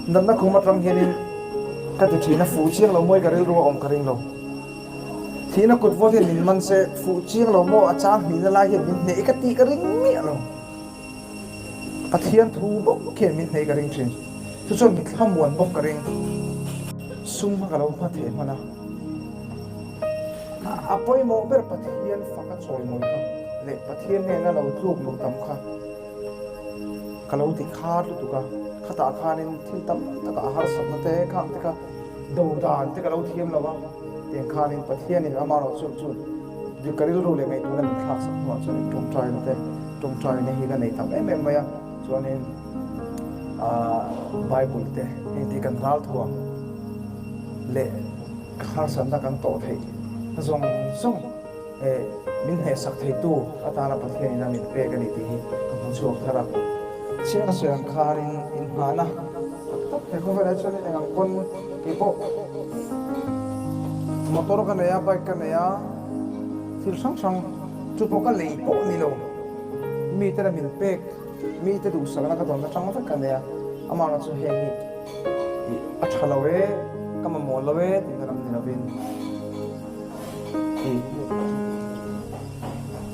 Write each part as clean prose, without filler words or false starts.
Natna khum atang hianin ka ti thin a, fuh chiang lo mawi ka rilru a awm ka ring lo. Thihna kut vawt hian min man se, fuh chiang lo maw a chang hnihna lai hian min hneh ka tih ka ring miah lo. Pathian thu bawk hian min hneh ka ring thin. Chu chuan min thlamuan bawk ka ring. Sum kha ka lo hma theh hman a. A pawimawh ber Pathian faka chawimawi kha leh Pathian hnena lo tluk luh tam kha. Ka lo ti khar lutuk a, khatah khanin thil tam takah a harsatna te khang te kha do dan te ka lo thiam lo a, tiang khanin Pathianin ama erawh chu chu ka rilru leh ngaihtuahna min thlak sak hnuah chuanin tawngtaina te tawngtaina hi ka nei tam em em mai a, chuanin aah Bible te heng te hi kan ralthuam leh harsatna kan tawh theih zawng zawng. Min hnehsak theitu atana Pathianin a min pek a ni tih hi ka hmu chhuak thar a. Chhiar sawi ang khanin inhmahna tak tak he khawvelah chuan eng ang pawn kei pawh motor ka nei a, bike ka nei a, thil hrang hrang chu pawh ka lei pawh ni lo. Mite la min pek, mite duhsakna ka dawn atang vek ka nei a, amah chu heng hi a tha lo e, ka mamawh lo e tihna lam ni lovin.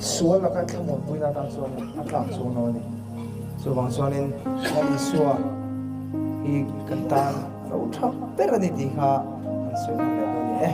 Sual laka thlamuanpuina atan chuan a tlak chuang lo a ni. Chuvang chuanin Lal Isua hi kan tan a lo tha ber a ni tih kha kan sawi nawn leh dawn a ni e.